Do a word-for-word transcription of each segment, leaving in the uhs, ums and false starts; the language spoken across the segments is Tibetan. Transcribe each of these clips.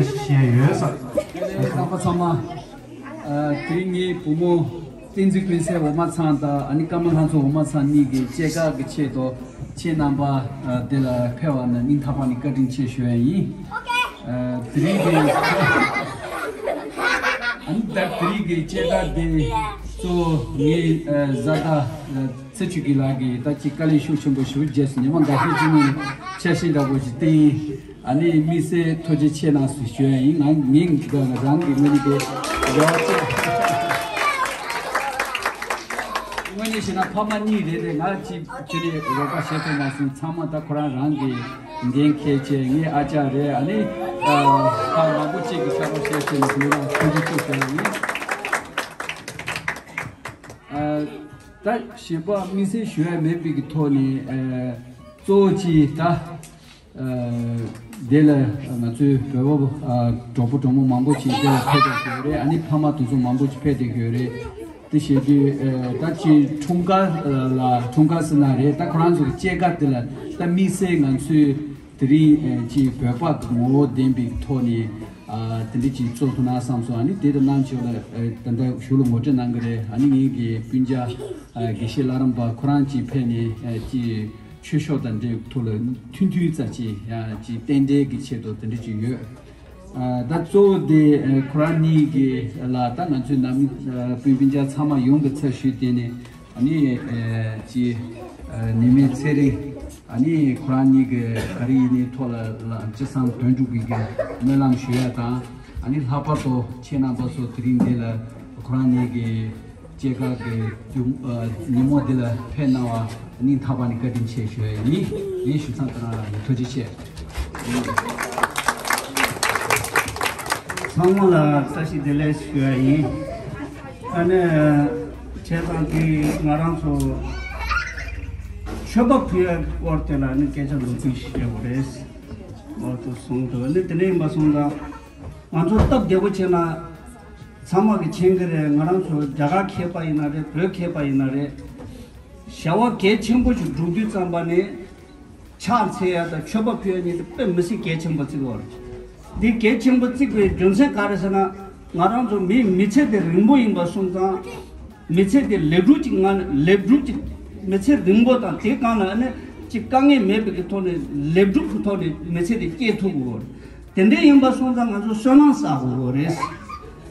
བཤད་ཡོད་ས། རྣམ་པ་ཚང་མ། ཨ། དེ་རིང་ངའི་བུ་མོ་བསྟན་འཛིན་ཀུན་གསལ་འོ་མ་ཚང་དང་ཨ་ནི་ཀརྨ་ལྷ་མཚོ་འོ་མ་ཚང་གཉིས་ཀྱི་སྐྱེས་སྐར་གྱི་ཆེད་དུ་ཁྱེད་རྣམ་པ་འདི་ལ་ཕེབས་པ་ནི་སྙིང་ཐག་པ་ནས་བཀའ་དྲིན་ཆེ་ཞུ་ཡ་ཡིན། ཨ། དེ་རིང་གི་ཨ་ནི་ད་དེ་རིང་གི་སྐྱེས་སྐར་འདི་གཙོ་བོ་ངའི་ཨ་བཟའ་ཟླ་ཚེ་ཆོས་སྐྱིད་ལགས་ཀྱིས་ད་ཅིག་དཀའ་ལས་ཤུགས་ཆེན་པོ་ཞིག་རྗེས་སུ་ཉི་མ་འགའ་ཤས་ཅིག་ནས་འཆར་གཞི་འདྲ་པོ་ཅིག་བཏིང་། ཨ་ནི་དམིགས་བསལ་ཐུགས་རྗེ་ཆེ་གནང་ཞུ་ཞུ་ཡ་ཡིན། ང་ངས་རང་གི་ངོས་ནས་དེ་རེ་བ་ཆེ། དངོས་གནས་བཤད་ན་ཕ་མ་གཉིས་རེད་དེ་ང་ཅིག་ཁྱོད་ནས་རོགས་པ་བྱེད་ཐུབ་མ་སོང་། ཚང་མ་ད་ཁོ་རང་རང་གི་འགན་འཁྱེར་བྱས། ངའི་ཨ་ཅག་རེད། ཨ་ནི་ཨ་ཕ་མང་པོ་གཅིག་གི་ཆ་རོགས་བྱས་བྱས་ནས་ཁོ་རང་ཐུགས་རྗེ་ཆེ་ཞུ་ཡ་ཡིན། ཨ། ད་གཞན་པ་དམིགས་བསལ་ཞུ་ཡ་མེད་པའི་གི་ཐོག་ནས། ཨ། གཙོ་བོ་གཅིག་ད། ཨ། དེ་ལ་ང་ཚོའི་བོད་པ་ཨ་གྲོགས་པོ་གྲོགས་མོ་མང་པོ་ཅིག་དེ་ལ་ཕེབས་བསྡད་ཡོད་རེད། ཨ་ནི་ཕ་མ་དེ་ཚོ་མང་པོ་ཅིག་ཕེབས་བསྡད་ཡོད་རེད། དེ་བྱེད་དུས་ཨ་ད་ཅིག་འཁྲུངས་སྐར་ལ་འཁྲུངས་སྐར་ཟེར་ན་རེད། ད་ཁོ་རང་ཚོ་གི་སྐྱེས་སྐར་དེ་ལ་ད་དམིགས་བསལ་ང་ཚོས་དེ་རིང་ཨ་ཅིག་བོད་པ་གི་ངོ་བོ་ལྡན་པའི་ཐོག་ནས། ཨ། དེ་འདྲ་ཅིག་བཙུགས་ཐུབ་ན་བསམ་སོང་། ཨ་ནི་དེ་དང་ནང་ཆོས་ལ་ཨ་ད་ལྟ་གཞུག་ལ་ངོ་སྤྲོད་གནང་གི་རེད། ཨ་ནི་ངེད་ཀྱི་སྤུན་ཀྱག་ཨ་དགེ་བཤེས་ལྷ་རམས་པ་ཁོ་རང་ཅིག་ཕེབས་ནས་ཨ་ཅིག་ཆོས་ཕྱོགས་དང་འབྲེལ་ཐོག་ལ་ཐུང་ཐུང་ཙམ་ཅིག་ཡང་ཅིག་རྟེན་འབྲེལ་གྱི་ཆེད་དུ་དེ་འདྲ་ཅིག་ཡོད། ཨ། ད་གཙོ་བོ་དེ་ཨ་ཁོ་རང་གཉིས་ཀྱི་ལ་ད་ང་ཚོའི་ནང་མི་ཨ་སྤུན་སྤུན་ཀྱག་ཚང་མ་ཡོང་གི་ཚབ་ཞུས་བསྡད་ནས། ཨ་ནི་ཨ་ཅིག་ཨ་ཉི་མའི་ཚེ་རིང་། ཨ་ནི་ཁོ་རང་གཉིས་ཀྱི་ག་རེ་ཡིན་ནའི་ཐོག་ལ་ལ་ཅི་བསམ་དོན་འགྲུབ་པའི་གི་སྨོན་ལམ་ཞུ་ཡ་དང་། ཨ་ནི་ལྷག་པར་དུ་ཁྱེད་རྣམ་པ་ཚོ་དེ་རིང་འདི་ལ་ཁོ་རང་གཉིས་ཀྱི་སྐྱེས་སྐར་གྱི་ཨ་ཉིན་མོ་འདི་ལ་ཕེབས་གནང་བ་སྙིང་ཐག་པ་ནས་བཀའ་དྲིན་ཆེ་ཞུ་ཡ་ཡིན། ངའི་ཞུ་མཚམས་དེ་རང་ལ་ཐུགས་རྗེ་ཆེ། ཚང་མ་ལ་བཀྲ་ཤིས་བདེ་ལེགས་ཞུ་ཡ་ཡིན། ཨ་ནི་བྱས་ཙང་དེ་ང་རང་ཚོ་མཆོད་པ་ཕུལ་ཡ་སྐོར་དེ་ལ་ནི་སྐད་ཆ་ལོ་རྒྱུས་ཤིག་བཤད་དགོས་རེད། འོ་དེ་སོང་དུས་ནི་དེ་འདྲ་ཡིན་པ་སོང་ཙང་ང་ཚོ་སྟབས་བདེ་པོ་བྱས་ན་ཚང་མ་གི་མཁྱེན་གི་རེད། ང་རང་ཚོ་རྒྱ་གར་མཁས་པ་ཡིན་ན་རེད། བོད་མཁས་པ་ཡིན་ན་རེད། བྱ་བ་གལ་ཆེན་པོ་ཞིག་སྒྲུབ་དུས་ཙམ་པ་ནི། ཕྱག་འཚལ་ཡ་དང་མཆོད་པ་ཕུལ་ཡ་གཉིས་དེ་དཔེ་མི་སྲིད་གལ་ཆེན་པོ་བརྩི་གི་ཡོད་རེད། འདི་གལ་ཆེན་པོ་བརྩི་དགོས་རྒྱུ་མཚན་ག་རེ་ཟེར་ན། ང་རང་ཚོ་མིའི་མི་ཚེ་དེ་རིང་པོ་ཡིན་པ་སོང་ཙང་། མི་ཚེ་དེ་ལེགས་གྲུབ་ཅིག་ང་ལེགས་གྲུབ་ཅིག་མི་ཚེ་རིང་པོ་དང་དེ་སྒང་ལ་ཨ་ནི་ཅིག་དཀའ་ངལ་མེད་པའི་གི་ཐོག་ནས་ལེགས་གྲུབ་ཀྱི་ཐོག་ནས་མི་ཚེ་དེ་སྐྱེལ་ཐུབ་དགོས་རེད། དེ་འདྲ་ཡིན་པ་སོང་ཙང་ང་ཚོ་བསོད་ནམས་བསགས་དགོས་རེད།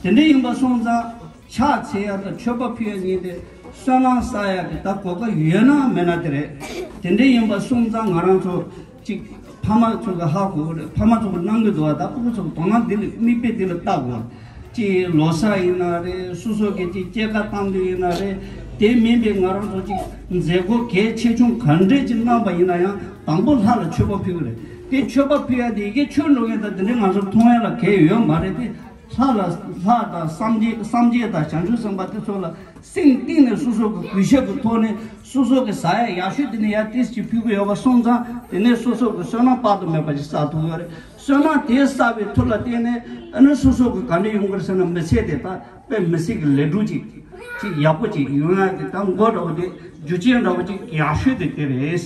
དེ་འདྲ་ཡིན་པ་སོང་ཙང་། ཕྱག་འཚལ་ཡ་དང་མཆོད་པ་ཕུལ་ཡ་གཉིས་དེ་བསོད་ནམས་བསགས་ཡ་གི་ད་གོ་སྐབས་ཡོད་ན་མེད་ན་དེ་རེད། དེ་འདྲ་ཡིན་པ་སོང་ཙང་ང་རང་ཚོ་གཅིག་ཕ་མ་ཚོ་གི་ཧ་གོ་གི་རེད། ཕ་མ་ཚོ་གི་གནང་གི་འདུག་བ། ད་ཕྲུ་གུ་ཚོ་གི་དོ་སྣང་འདི་ལ་མིག་དཔེ་འདི་ལ་ལྟ་དགོས། གཅིག་ལོ་གསར་ཡིན་ན་རེད། སོ་སོ་གི་གཅིག་སྐྱེས་སྐར་གཏོང་དུས་ཡིན་ན་རེད། དེ་མིན་པའི་ང་རང་ཚོ་གཅིག་མཛད་སྒོ་གལ་ཆེ་ཆུང་ག་འདྲས་ཅིག་གནང་པ་ཡིན་ན་ཡང་དང་པོ་ལྷ་ལ་མཆོད་པ་ཕུལ་གི་རེད། དེ་མཆོད་པ་ཕུལ་ཡ་དེ་ཡི་གེ་མཆོད་འགྲོ་མཁན་དང་དེ་འདྲས་ང་ཚོར་མཐོང་ཡ་ལ་གལ་ཡོད་མ་རེད་དེ། ལྷ་ལ་ལྷ་དང་སངས་རྒྱས་སངས་རྒྱས་དང་བྱང་ཆུབ་སེམས་དཔའ་དེ་ཚོ་ལ་སེམས་གཏིང་ནས་སོ་སོ་གི་གུས་ཞབས་ཀྱི་ཐོག་ནས་སོ་སོ་གི་ཟ་ཡ་ཡག་ཤོས་དེ་ནས་ཡར་ཏོག་ཙམ་ཕུལ་གི་ཡོད་པ་སོང་ཙང་དེ་ནས་སོ་སོ་གི་བསོད་ནམས་དཔག་ཏུ་མེད་པ་ཞིག་བསགས་ཐུབ་ཡོད་རེད། བསོད་ནམས་དེ་བསགས་པའི་མཐུ་ལ་བརྟེན་ནས་ཨ་ནི་སོ་སོ་གི་ག་འདྲ་ཡོང་གི་རེད་ཟེར་ན་མི་ཚེ་དེ་ད་དཔེ་མི་སྲིད་གི་ལེགས་གྲུབ་ཅིག་ཅིག་ཡག་པོ་ཅིག་ཡོང་ཡ་གི་ད་མགོ་འདྲ་བོ་དེ་རྒྱུ་རྐྱེན་འདྲ་བོ་ཅིག་ཡག་ཤོས་དེ་དེ་རེད།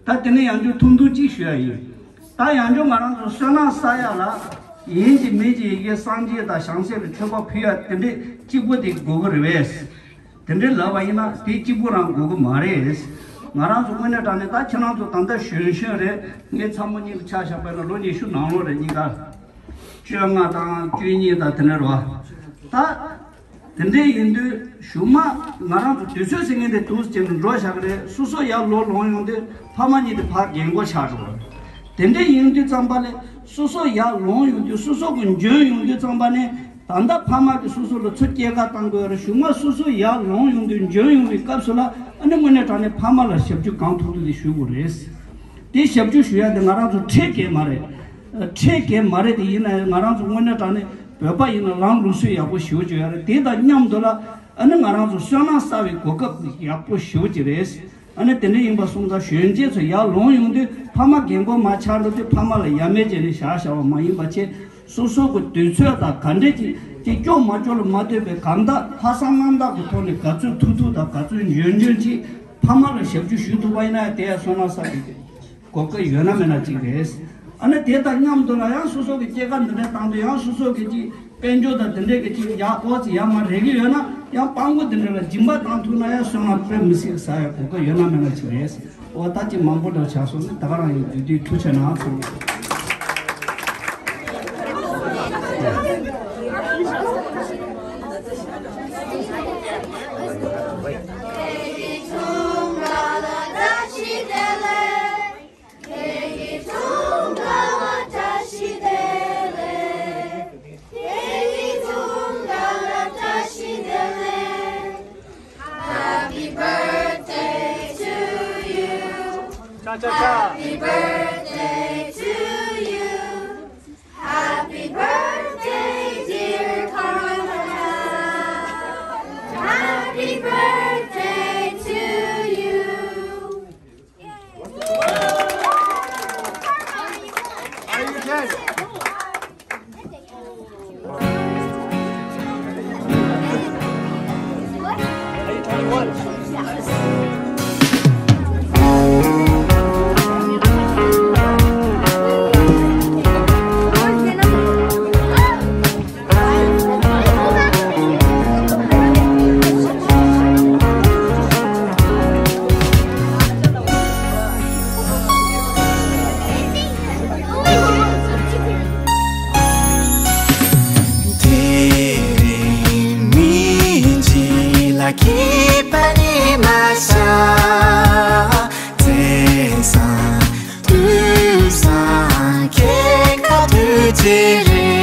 ད་དེ་ནས་ཡང་བསྐྱར་ཐུང་ཐུང་གཅིག་ཞུ་ཡ་ཡིན། ད་ཡང་བསྐྱར་ང་རང་ཚོ་བསོད་ནམས་བསགས་ཡ་ལ་ཡིན་གཅིག་མིན་གཅིག་ཡི་གེ་སངས་རྒྱས་དང་བྱང་སེམས་ལ་མཆོད་པ་ཕུལ་ཡ་དེ་འདྲས་གཅིག་པོ་དེ་དགོས་ཀྱི་རེད་པས། དེ་འདྲས་ལབ་པ་ཡིན་ན་དེ་གཅིག་པོ་རང་དགོས་ཀྱི་མ་རེད། ང་རང་ཚོ་དངོས་གནས་དྲང་གནས་ད་ཁྱེད་རང་ཚོ་ད་ལྟ་གཞོན་གཞོན་རེད། ངའི་ཚ་མོ་གཉིས་ལ་ཆ་བཞག་པ་ཡིན་ན་ལོ་ཉི་ཤུ་ནང་ལོགས་རེད། གཉིས་ཀ་བཅོ་ལྔ་དང་བཅུ་གཉིས་དང་དེ་འདྲས་རེད་པ། ད། དེ་འདྲ་ཡིན་དུས་གཞུག་མ་ང་རང་ཚོ་དུས་ཚོད་ཟེར་མཁན་དེ་འདུག་ཅེས་འགྲོ་བཞག་གི་རེད། སོ་སོ་ཡར་ལོ་ལོངས་ཡོང་དུས་ཕ་མ་གཉིས་དེ་ཕར་རྒན་གོག་ཆགས་འགྲོ་གི་རེད། དེ་འདྲ་ཡིན་དུས་ཙམ་པ་ལས་སོ་སོ་ཡར་ལོངས་ཡོང་དུས་སོ་སོ་གི་འཇོན་ཡོང་དུས་ཙམ་པ་ནས་ད་ལྟ་ཕ་མ་གིས་སོ་སོ་ལ་ཚུར་སྐྱེལ་ཀ་བཏང་དགོས་རེད། གཞུག་མ་སོ་སོ་ཡར་ལོངས་ཡོང་དུས་འཇོན་ཡོང་བའི་སྐབས་སུ་ལ་ཨ་ནི་དངོས་གནས་དྲང་གནས་ཕ་མ་ལ་ཞབས་ཕྱི་གང་ཐུབ་ཐུབ་དེ་ཞུ་དགོས་རེད། དེ་ཞབས་ཕྱི་ཞུ་ཡ་དེ་ང་རང་ཚོ་ཁྲེལ་གལ་མ་རེད། ཁྲེལ་གལ་མ་རེད་དེ་ཡིན་ན་ཡང་ང་རང་ཚོ་དངོས་གནས་དྲང་གནས་བོད་པ་ཡིན་ན་ལམ་ལུགས་སྲོལ་ཡག་པོ་ཞེ་པོ་ཅིག་ཡོད་རེད། དེ་དང་མཉམ་དུ་ལ་ཨ་ནི་ང་རང་ཚོ་བསོད་ནམས་བསགས་པའི་གོ་སྐབས་ཡག་པོ་ཞེ་པོ་ཅིག་རེད། ཨ་ནི་དེ་འདྲ་ཡིན་པ་སོང་ཙང་གཞོན་སྐྱེས་ཚོ་ཡར་ལོངས་ཡོང་དུས་ཕ་མ་རྒན་གོག་མར་ཆགས་འགྲོ་དུས་ཕ་མ་ལ་ཡ་མེད་བྱས་ནས་བཞག་བཞག་པ་མ་ཡིན་པ་བྱས་སོ་སོ་གི་དུས་ཚོད་དང་ག་འདྲས་ཅིག་ཅིག་སྐྱོ་མ་སྐྱོ་ལ་མ་ལྟོས་པའི་གང་ལྟར་ལྷག་བསམ་རྣམ་དག་གི་ཐོག་ནས་ག་ཚོད་ཐུབ་ཐུབ་དང་ག་ཚོད་འཇོན་འཇོན་ཅིག་ཕ་མ་ལ་ཞབས་ཕྱི་ཞུ་ཐུབ་པ་ཡིན་ན་ཡང་དེ་ཡང་བསོད་ནམས་བསགས་པའི་གོ་སྐབས་ཡོད་ན་མེད་ན་གཅིག་རེད། ཨ་ནི་དེ་དང་མཉམ་དུ་ལ་ཡང་སོ་སོ་གི་སྐྱེས་སྐར་འདི་འདྲ་བཏང་དུས་ཡང་སོ་སོ་གི་ཅིག་དཔལ་འབྱོར་དང་དེ་འདྲས་ཀྱི་ཅིག་ཡག་ཨོ་ཙི་ཡག་མ་རེག་གི་ཡོད་ན་ཡང་སྤྲང་པོ་དེ་འདྲས་ལ་སྦྱིན་པ་བཏང་ཐུབ་ན་ཡང་བསོད་ནམས་དཔེ་མི་སྲིད་ཟ་ཡ་གོ་སྐབས་ཡོད་ན་མེད་ན་ཅིག་རེད། ཨོ་ད་ཅིག་མང་པོ་འདྲ་ཆགས་སོང་ནི་ད་ག་རང་ཡིན། དུས་དུས་ཐུགས་ཆེ་གནང་ཚུལ། Happy birthday to you. Cha cha cha. Happy birthday to you. Happy birthday, dear Carmela. Happy birthday to you. དེ་རིང་མི་གཅིག་ལ་སྐྱིད་པ་ནི་མ་ཤ། དེང་སང་དུས་སང་སྐྱེས་སྐར་དུས་ཚོད་རེད།